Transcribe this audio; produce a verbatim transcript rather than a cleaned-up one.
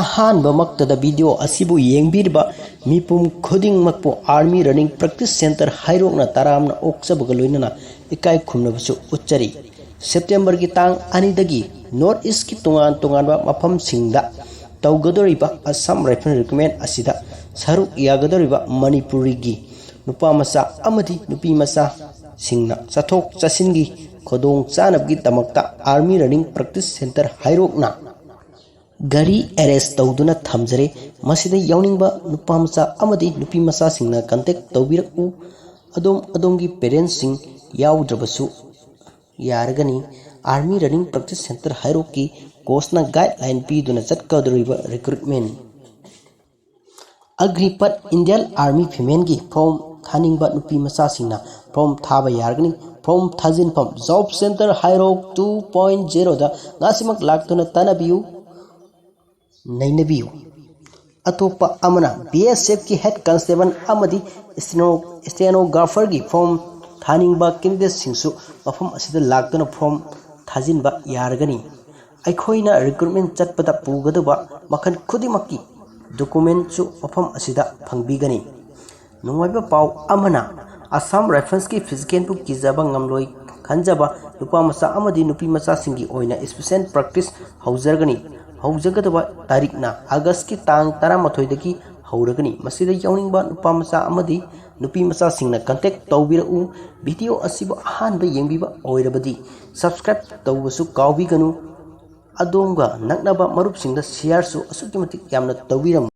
ꯑꯍꯥꯟꯕꯃꯛꯇꯗ video ꯑꯁꯤꯕꯨ ꯌꯦꯡꯕꯤꯔꯤꯕ ꯃꯤꯄꯨꯝ ꯈꯨꯗꯤꯡꯃꯛꯄꯨ Army Running Practice Centre ꯍꯩꯔꯣꯛꯅ ꯇꯔꯥꯝꯅ ꯑꯣꯛꯆꯕꯒ ꯂꯣꯏꯅꯅ ꯏꯀꯥꯏ ꯈꯨꯝꯅꯕꯁꯨ ꯎꯠꯆꯔꯤ꯫ ꯁꯦꯞꯇꯦꯝꯕꯔꯒꯤ ꯇꯥꯡ ꯑꯅꯤꯗꯒꯤ North Eastꯀꯤ ꯇꯣꯉꯥꯟ ꯇꯣꯉꯥꯟꯕ ꯃꯐꯝꯁꯤꯡꯗ ꯇꯧꯒꯗꯧꯔꯤꯕ Assam Rifle Recruitment ꯑꯁꯤꯗ ꯁꯔꯨꯛ ꯌꯥꯒꯗꯧꯔꯤꯕ ꯃꯅꯤꯄꯨꯔꯤꯒꯤ ꯅꯨꯄꯥ ꯃꯆꯥ ꯑꯃꯗꯤ ꯅꯨꯄꯤ ꯃꯆꯥꯁꯤꯡꯅ ꯆꯠꯊꯣꯛ ꯆꯠꯁꯤꯟꯒꯤ ꯈꯨꯗꯣꯡ ꯆꯥꯅꯕꯒꯤꯗꯃꯛꯇ Army Running Practice Centre ꯍꯩꯔꯣꯛꯅ ꯒꯥꯔꯤ arrange ꯇꯧꯗꯨꯅ ꯊꯝꯖꯔꯦ꯫ ꯃꯁꯤꯗ ꯌꯥꯎꯅꯤꯡꯕ ꯅꯨꯄꯥ ꯃꯆꯥ ꯑꯃꯗꯤ ꯅꯨꯄꯤ ꯃꯆꯥꯁꯤꯡꯅ contact ꯇꯧꯕꯤꯔꯛꯎ꯫ ꯑꯗꯣꯝ ꯑꯗꯣꯝꯒꯤ parentsꯁꯤꯡ ꯌꯥꯎꯗ꯭ꯔꯕꯁꯨ ꯌꯥꯔꯒꯅꯤ꯫ Army Running Practice Centre ꯍꯩꯔꯣꯛꯀꯤ coachꯅ guideline ꯄꯤꯗꯨꯅ ꯆꯠꯀꯗꯧꯔꯤꯕ recruitment꯫ ꯑꯒ꯭ꯅꯤꯄꯠ Indian Army Femaleꯒꯤ form ꯊꯥꯅꯤꯡꯕ ꯅꯨꯄꯤ ꯃꯆꯥꯁꯤꯡꯅ form ꯊꯥꯕ ꯌꯥꯔꯒꯅꯤ꯫ Form ꯊꯥꯖꯤꯟꯐꯝ Job Centre ꯍꯩꯔꯣꯛ two point zeroꯗ ꯉꯁꯤꯃꯛ ꯂꯥꯛꯇꯨꯅ ꯇꯥꯟꯅꯕꯤꯌꯨ, ꯅꯩꯅꯕꯤꯌꯨ꯫ ꯑꯇꯣꯞꯄ ꯑꯃꯅ BSFꯀꯤ head constable ꯑꯃꯗꯤ steno-, stenographerꯒꯤ form ꯊꯥꯅꯤꯡꯕ candidateꯁꯤꯡꯁꯨ ꯃꯐꯝ ꯑꯁꯤꯗ ꯂꯥꯛꯇꯨꯅ form ꯊꯥꯖꯤꯟꯕ ꯌꯥꯔꯒꯅꯤ꯫ ꯑꯩꯈꯣꯏꯅ recruitment ꯆꯠꯄꯗ ꯄꯨꯒꯗꯕ ꯃꯈꯜ ꯈꯨꯗꯤꯡꯃꯛꯀꯤ documentꯁꯨ ꯃꯐꯝ ꯑꯁꯤꯗ ꯐꯪꯕꯤꯒꯅꯤ꯫ ꯅꯨꯡꯉꯥꯏꯕ ꯄꯥꯎ ꯑꯃꯅ, Assam Riflesꯀꯤ physicalꯕꯨ ꯀꯤꯖꯕ ꯉꯝꯂꯣꯏ ꯈꯟꯖꯕ ꯅꯨꯄꯥ ꯃꯆꯥ ꯑꯃꯗꯤ ꯅꯨꯄꯤ ꯃꯆꯥꯁꯤꯡꯒꯤ ꯑꯣꯏꯅ special practice ꯍꯧꯖꯔꯒꯅꯤ꯫ ꯍꯧꯖꯒꯗꯕ ꯇꯥꯔꯤꯛꯅ Augustꯀꯤ ꯇꯥꯡ ꯇꯔꯥꯃꯥꯊꯣꯏꯗꯒꯤ ꯍꯧꯔꯒꯅꯤ꯫ ꯃꯁꯤꯗ ꯌꯥꯎꯅꯤꯡꯕ ꯅꯨꯄꯥ ꯃꯆꯥ ꯑꯃꯗꯤ ꯅꯨꯄꯤ ꯃꯆꯥꯁꯤꯡꯅ contact ꯇꯧꯕꯤꯔꯛꯎ꯫ Video ꯑꯁꯤꯕꯨ ꯑꯍꯥꯟꯕ ꯌꯦꯡꯕꯤꯕ ꯑꯣꯏꯔꯕꯗꯤ subscribe ꯇꯧꯕꯁꯨ ꯀꯥꯎꯕꯤꯒꯅꯨ꯫ ꯑꯗꯣꯝꯒ ꯅꯛꯅꯕ ꯃꯔꯨꯞꯁꯤꯡꯗ shareꯁꯨ ꯑꯁꯨꯛꯀꯤ ꯃꯇꯤꯛ ꯌꯥꯝꯅ ꯇꯧꯕꯤꯔꯝꯃꯨ꯫